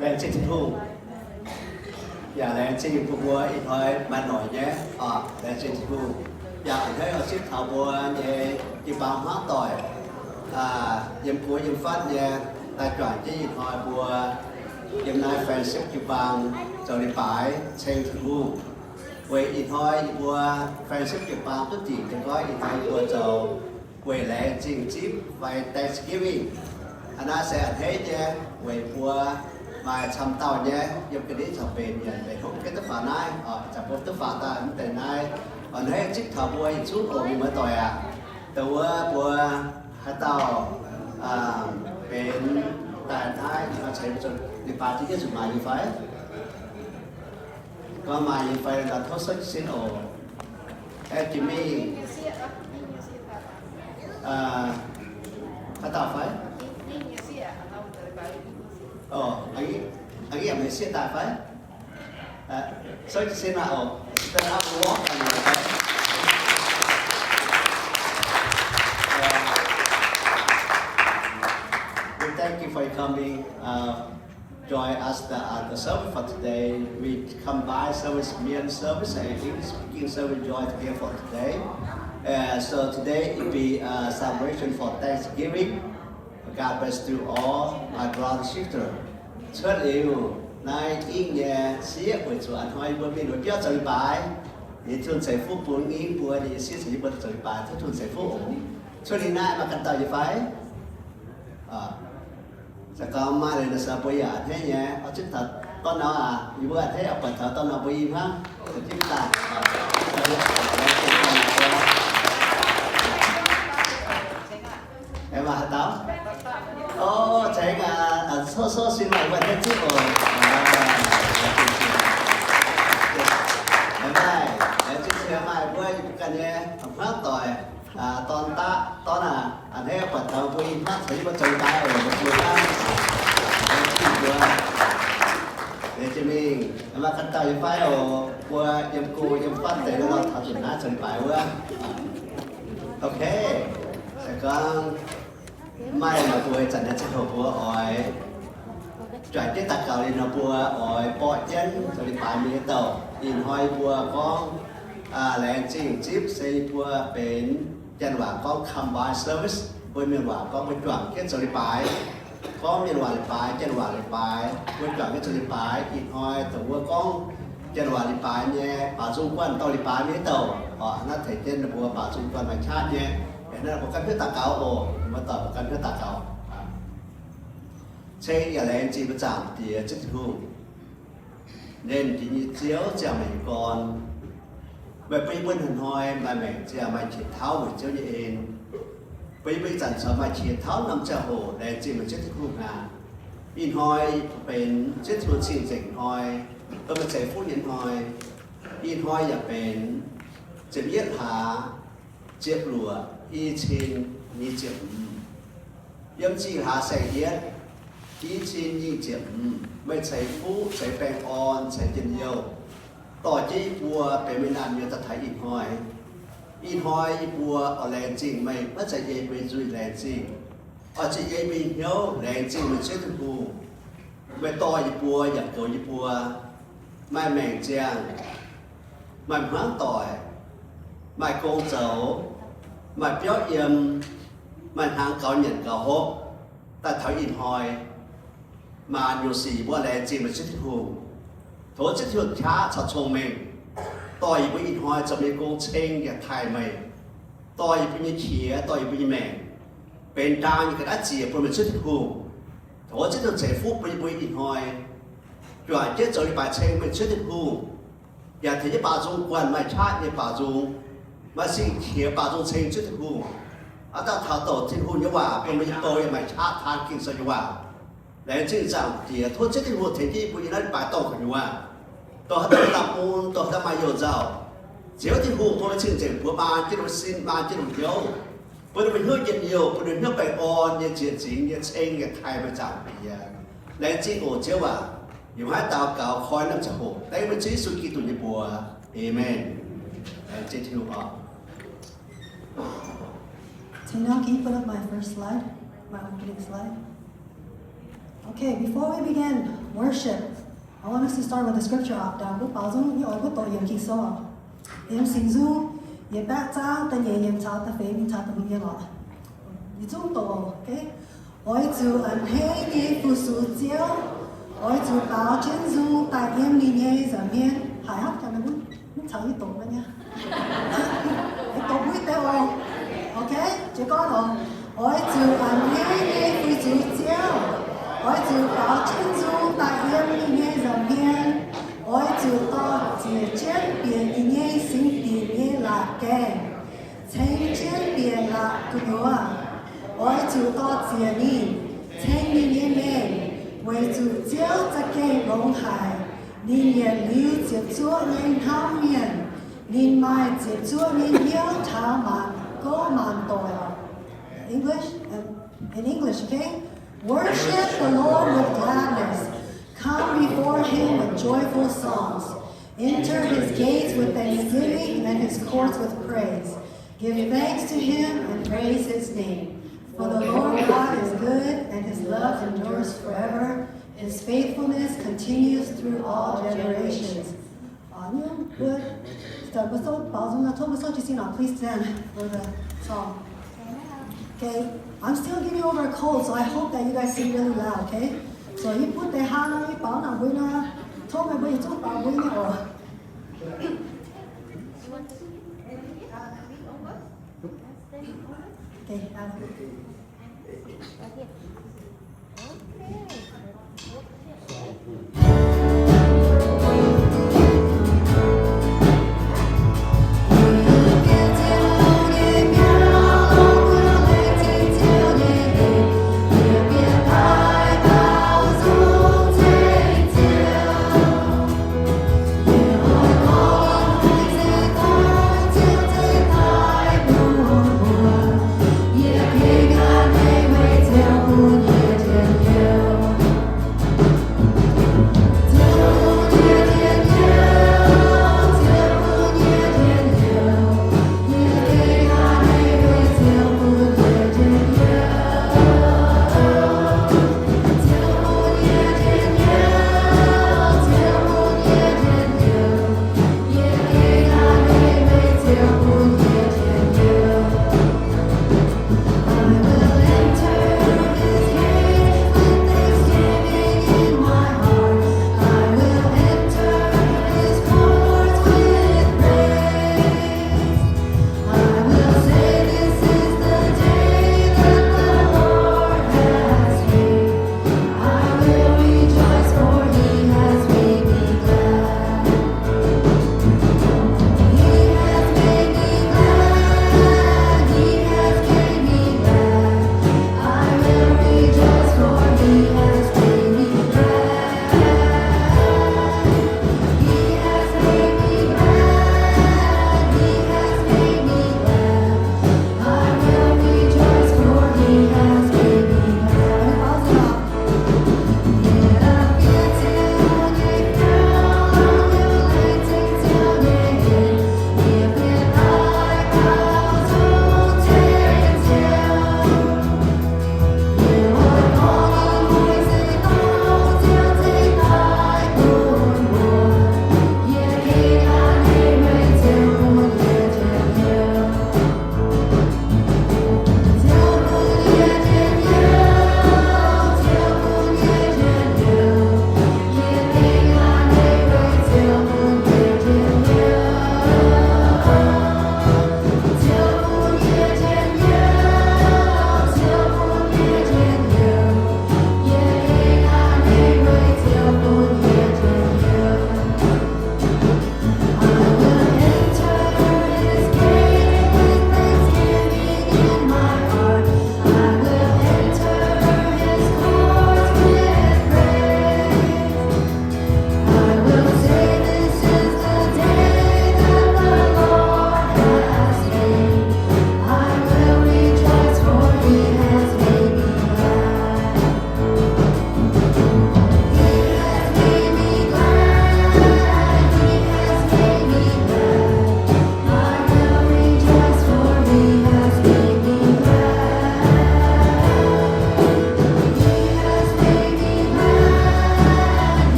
Laengz zingh Tin-Hungh. Yaac laengz zingh bun mbuo ih hnoi maaih noic nyei, laengz zingh Tin-Hungh. Yaac a'hneiv oix zipv taux mbuo nyei jiu-baang hmuangv doic, yiem go yiem fatv nyei, daaih juangc jienv ih hnoi mbuo yiem naaiv fellowship jiu-baang zoux leiz-baaix ceng Tin-Hungh. Weic ih hnoi yie mbuo fellowship jiu-baang duqv dingc nyei goiv, ih hnoi yie mbuo zoux weic laengz zingh zipv fai Thanksgiving. Aa, naaiv se a'hneiv nyei, weic mbuo maaih camv dauh nyei yiem ga'ndiev caux benx nyanc, benx hopv ga'ndiev duqv faaux naaiv, ih zanc mbuo duqv faaux daaih mv deix naaiv. A'hneiv zipv taux mbuo yietc zungv oc, mienh muoz doic aac. Dongh wuov mbuo haaix dauh benx daaih naaiv ceix leiz-baaix, yie zuqc maaic nyei fai? Gorngv maaih nyei fai, tov souv jiez sin oc. Aengx jiex mingh haaix dauh fai? Oc, a'ngiv yaac meih sieqv daaih fai? Souv jiez sin maah oc. We thank you for your coming. Join us the, uh, the service for today. We combine service, Mien service and English speaking service join together for today. And so today it be a celebration for Thanksgiving. God bless you all, my brother sister. Cuotv liuz naaiv ing nyei sieqv weic zuqc a'hnoi mbuo mingh nduov biauv zoux leiz-baaix, yie tun ceix fuqv bun ing mbuo, yie sieqv ceix yie mbuo zoux leiz-baaix, tov tun ceix fuqv oc. Cuotv liuz naaiv maaih ganh dauh nyei fai? Za'gengh maaih leiz-baaix mbuo yaac a'hneiv nyei, oix zipv taux dorn nor aac, yie mbuo a'hneiv oix buatc taux dorn nor mbuo i hnangv, zipv daaih. Aengx maaih haaix dauh? O, ceng aac, souv souv sin maaih mbuo a'hneiv zipv oc. Aengx maaih, aengx zipv maaih mbuo ganh nyei hmuangv doic, dorn daqv, dorn aac, a'hneiv buatc taux mbuo i hnangv caux yie mbuo zoux daaih oc, mbuo hnangv. Laengz zingh mbuo. Laengz zingh mingh, maaih ganh dauh nyei fai oc, mbuo yiem go yiem fatv deix nor taux zuqc naaiv zoux leiz-baaix wuov. Ok, se gorngv maaih nor mbuo ih zanc nyei ziangh hoc mbuo oix juangc jienv daux gaux liuz nor mbuo oix borqv jienv zoux leiz-baaix mingh nyei douh. Ih hnoi mbuo gorngv laengz zingh zipv se mbuo benx janx waac gorngv combined service, mbuo mienh waac gorngv mbuo juangc jienv zoux leiz-baaix. Gorngv mienh waac leiz-baaix, janx waac leiz-baaix, mbuo juangc jienv zoux leiz-baaix. Ih hnoi dongh wuov gorngv janx waac leiz-baaix nyei baaux nzung guanh dorh leiz-baaix mingh nyei douh. Naaiv tengx jienv ninh mbuo baaux nzung guanh maaih qaqv nyei. Naaiv mbuo ganh hnyouv daux gaux oc. Mbuo dorh mbuo ganh hnyouv daux gaux. Ceng yaac laengz zingh mbuo Zaangc Diex Ziouv Tin-Hungh, nernh jiex nyei Ziouv, ziangh maengc nyei gorn. Meih bun yie mbuo hnoi-hnoi maaih maengc ziangh maaih qiex tauv weic Ziouv nyei en. Bun yie mbuo ih zanc caux maaih qiex tauv norm ziangh hoc laengz zingh meih Ziouv Tin-Hungh aac. Ih hnoi benx Ziouv Tin-Hungh cing-nzengc hnoi, bun meih ceix fuqv nyei hnoi. Ih hnoi yaac benx ziepc yietv hlaax ziepc luoqc, i cin nyic ziepc hmz. Yiem zih hlaax saeng-yietv, i cin nyic ziepc hmz, meih ceix fuqv, ceix baengh orn, ceix njien-youh, dorh jienv yie mbuo benx meih naamh nyouz daaih taux ih hnoi. Ih hnoi yie mbuo oix laengz zingh meih, maiv zeiz ei mbuo nyei nzuih laengz zingh, oix zuqc ei mbuo nyei hnyouv laengz zingh meih Ziouv Tin-Hungh. Meih dorh yie mbuo yaac goux yie mbuo, maaih maengc ziangh, maaih hmuangv doic, maaih gong zoux, maaih biauv yiem, maaih hnaangx gaux nyanc gaux hopv, daaih taux ih hnoi. Maanc nyungc sic mbuo laengz zingh meih Ziouv Tin-Hungh. Tov Ziouv Tin-Hungh qaqv caux cong-mengh dorh yie mbuo ih hnoi zoux meih nyei gong ceng yaac taaih meih, dorh yie mbuo nyei qiex, dorh yie mbuo nyei maengc benx ndaang nyei ga'naaiv ziec bun meih Ziouv Tin-Hungh. Tov Ziouv Tin-Hungh ceix fuqv bun yie mbuo ih hnoi juangc jienv zoux leiz-baaix ceng meih Ziouv Tin-Hungh, yaac tengx jienv baaux nzung guanh maaih qaqv nyei baaux nzung, maaih sing-qiex baaux nzung ceng Ziouv Tin-Hungh. Aav dangh taux douc Tin-Hungh nyei waac bun meih nyei bou yaac maaih qaqv taan Ging-Sou nyei waac. Laengz zingh Zaangc Diex, tov Ziouv Tin-Hungh tengx jienv yie mbuo yiem naaiv leiz-baaix dorngh gu'nyuoz, dongh haaix dauh maaih la'mun, dongh haaix dauh maaih youh nzauh, Ziouv Tin-Hungh bun meih cing-nzengc buoz maan jienv ninh mbuo sin, maan jienv ninh mbuo hnyouv, bun ninh mbuo hnyouv njien-youh, bun ninh mbuo hnyouv baengh orn nyei, nziex zingx nyei, ceng nyei, taaih meih Zaangc Diex. Laengz zingh oc Ziouv aac. Yie mbuo haaix dauh gaux koi naaiv ziangh hoc dengv meih Ziouv Yesu Giduc nyei mbuox. Aamen. Laengz zingh Tin-Hungh oc. Tanoki, put up my first slide, my opening slide. Okay, before we begin worship, I want us to start with the scripture. Aa, mbuo baaux nzung, yie oix mbuo doqc yiem Ging-Sou. Yiem Singx Nzung yietc baeqv zaang da'nyeic yiemc caux da'feix mingh caux da'hmz nyei lorqc. Yietc zungv doqc, okay? Oix zuqc a'hneiv nyei fu-sux Ziouv. Oix zuqc baaux jienv nzung daaih yiem ninh nyei nza'hmien. Haiz hnangv jangx mv caux yie doqc nyei. Doqc mbuo deix oc. Okay, jiez gorn oc. Oix zuqc a'hneiv nyei fu-sux Ziouv. Oix zuqc baaux jienv nzung daaih yiem ninh nyei nza'hmien. Oix zuqc dorh ziec jienv bieqc ninh nyei singx dinc nyei laatc gaengh, ceng jienv bieqc laatc gu'nyuoz. Oix zuqc dorh ziec ninh, ceng ninh nyei mengh, weic zuqc Ziouv za'gengh longx haic. Ninh yietc liuz ziepc zuoqv nyei hnamv mienh. Ninh maaih ziepc zuoqv nyei hnyouv taux maanc gouv maanc doic. English? Um, in English, okay? Worship the Lord with gladness. Come before him with joyful songs. Enter his gates with thanksgiving and his courts with praise. Give thanks to him and praise his name. For the Lord God is good, and his love endures forever. His faithfulness continues through all generations. Aa, you know, good. So, mbuo souv baaux nzung nor, tov mbuo souv jiez sin oc. Please stand for the song. Okay, I'm still getting over a cold, so I hope that you guys sing really loud, okay? So, yie butv deix hnangv nor, yie baaux nangc mbuo nor, tov meih mbuo yietc zungv baaux mbuo nyei oc. Okay, uh,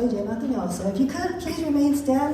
If you could, please remain standing.